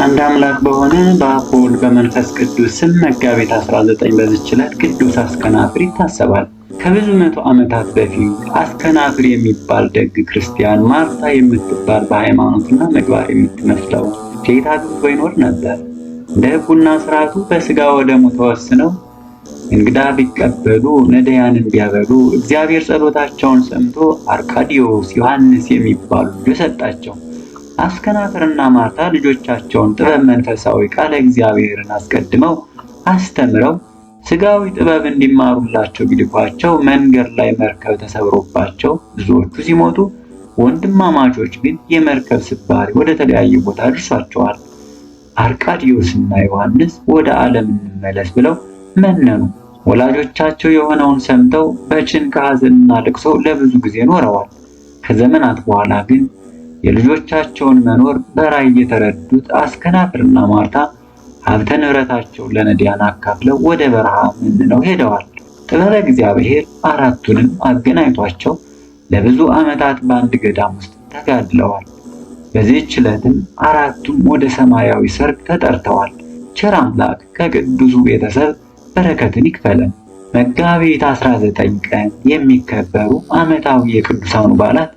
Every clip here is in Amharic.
አንድ አምላክ በሆነ በአብ በወልድ በመንፈስ ቅዱስ ስም መጋቢት 19 በዚች ዕለት ቅዱስ አስከናፍር ይታሰባል። ከብዙ መቶ ዓመታት በፊት አስከናፍር የሚባል ደግ ክርስቲያን ማርታ የምትባል በሃይማኖትና ምግባር የምትመስለው ሴት አግብቶ ይኖር ነበር። እንደ ሕጉና ሥርዓቱ በሥጋ ወደሙ ተወስነው እንግዳ ቢቀበሉ ነዳያንን ቢያበሉ እግዚአብሔር ጸሎታቸውን ሰምቶ አርካዲዮስ፣ ዮሐንስ የሚባሉ ልጆች ሰጣቸው። አስከናፍርና ማርታ ልጆቻቸውን ጥበብ መንፈሳዊ ቃለ እግዚአብሔርን አስቀድመው አስተምረው ስጋዊ ጥበብ እንዲማሩላቸው ቢልኳቸው መንገድ ላይ መርከብ ተሰብሮባቸው ብዙዎቹ ሲሞቱ፣ ወንድማማቾች ግን የመርከብ ስባሪ ወደ ተለያየ ቦታ ደርሷቸዋል። አርቃዲዮስና ዮሐንስ ወደ ዓለም እንመለስ ብለው መነኑ። ወላጆቻቸው የሆነውን ሰምተው በጭንቅ ሐዘንና ልቅሶ ለብዙ ጊዜ ኖረዋል። ከዘመናት በኋላ ግን የልጆቻቸውን መኖር በራእይ የተረዱት አስከናፍርና ማርታ ሀብተ ንብረታቸውን ለነዳያን አካፍለው ወደ በረሃ መንነው ሄደዋል። ጥበበ እግዚአብሔር አራቱንም አገናኝቷቸው ለብዙ ዓመታት በአንድ ገዳም ውስጥ ተጋድለዋል። በዚህች ዕለትም አራቱም ወደ ሰማያዊ ሰርግ ተጠርተዋል። ቸር አምላክ ከቅዱሱ ቤተሰብ በረከትን ይክፈለን። መጋቢት 19 ቀን የሚከበሩ ዓመታዊ የቅዱሳኑ በዓላት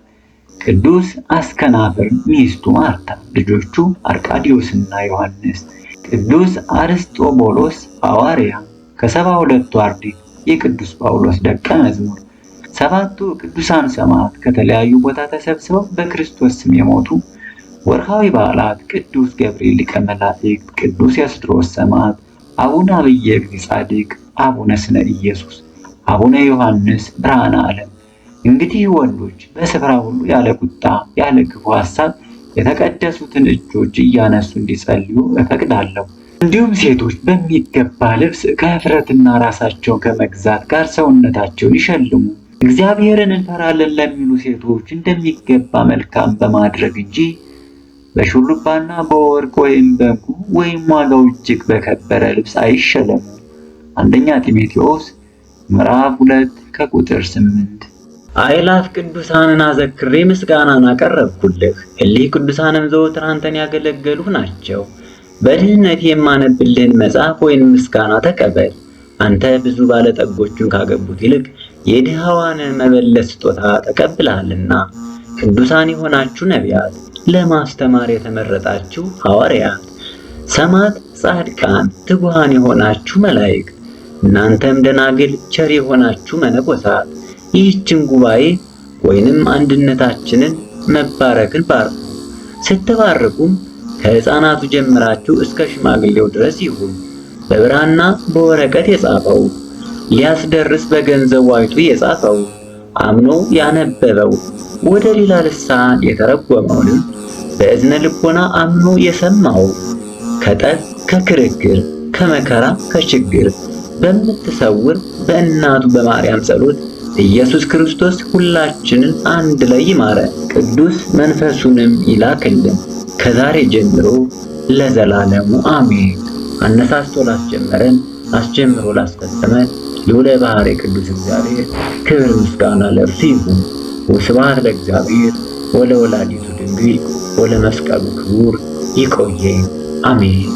ቅዱስ አስከናፍር፣ ሚስቱ ማርታ፣ ልጆቹ አርቃዲዮስና ዮሐንስ፣ ቅዱስ አርስጦቦሎስ ሐዋርያ፣ ከ72ቱ አርድእት የቅዱስ ጳውሎስ ደቀ መዝሙር፣ ሰባቱ ቅዱሳን ሰማዕታት ከተለያዩ ቦታ ተሰብስበው በክርስቶስ ስም የሞቱ። ወርሃዊ በዓላት ቅዱስ ገብርኤል ሊቀ መላእክት፣ ቅዱስ የስድሮስ ሰማዕት፣ አቡነ አብየ እግዚእ ጻድቅ፣ አቡነ ስነ ኢየሱስ፣ አቡነ ዮሐንስ ብርሃነ ዓለም። እንግዲህ ወንዶች በስፍራ ሁሉ ያለ ቁጣ ያለ ክፉ ሐሳብ የተቀደሱትን እጆች እያነሱ እንዲጸልዩ እፈቅዳለሁ። እንዲሁም ሴቶች በሚገባ ልብስ ከኅፍረትና ራሳቸውን ከመግዛት ጋር ሰውነታቸውን ይሸልሙ። እግዚአብሔርን እንፈራለን ለሚሉ ሴቶች እንደሚገባ መልካም በማድረግ እንጂ በሹሩባና በወርቅ ወይም በዕንቁ ወይም ዋጋው እጅግ በከበረ ልብስ አይሸለሙ። አንደኛ ጢሞቴዎስ ምዕራፍ 2 ከቁጥር 8። አእላፍ ቅዱሳንን አዘክሬ ምስጋናን አቀረብኩልህ። እሊህ ቅዱሳንም ዘወትር አንተን ያገለገሉህ ናቸው። በድህነት የማነብልህን መጽሐፍ ወይም ምስጋና ተቀበል። አንተ ብዙ ባለጠጎቹን ካገቡት ይልቅ የድሃዋን መበለት ስጦታ ተቀብለሃልና። ቅዱሳን የሆናችሁ ነቢያት፣ ለማስተማር የተመረጣችሁ ሐዋርያት፣ ሰማዕት፣ ጻድቃን፣ ትጉሃን የሆናችሁ መላእክት፣ እናንተም ደናግል፣ ቸር የሆናችሁ መነኮሳት ይህችን ጉባኤ ወይንም አንድነታችንን መባረክን ባርኩ። ስትባርኩም ከሕፃናቱ ጀምራችሁ እስከ ሽማግሌው ድረስ ይሁን። በብራና በወረቀት የጻፈው፣ ሊያስደርስ በገንዘቡ አይቶ የጻፈው፣ አምኖ ያነበበው፣ ወደ ሌላ ልሳን የተረጎመውንም በእዝነ ልቦና አምኖ የሰማው ከጠብ ከክርክር ከመከራ ከችግር በምትሰውር በእናቱ በማርያም ጸሎት ኢየሱስ ክርስቶስ ሁላችንን አንድ ላይ ይማረን፣ ቅዱስ መንፈሱንም ይላክልን ከዛሬ ጀምሮ ለዘላለሙ አሜን። አነሳስቶ ላስጀመረን አስጀምሮ ላስፈጸመን ልዑለ ባሕርይ ቅዱስ እግዚአብሔር ክብር ምስጋና ለእርሱ ይሁን። ወስብሐት ለእግዚአብሔር ወለወላዲቱ ድንግል ወለመስቀሉ ክቡር። ይቆየን። አሜን።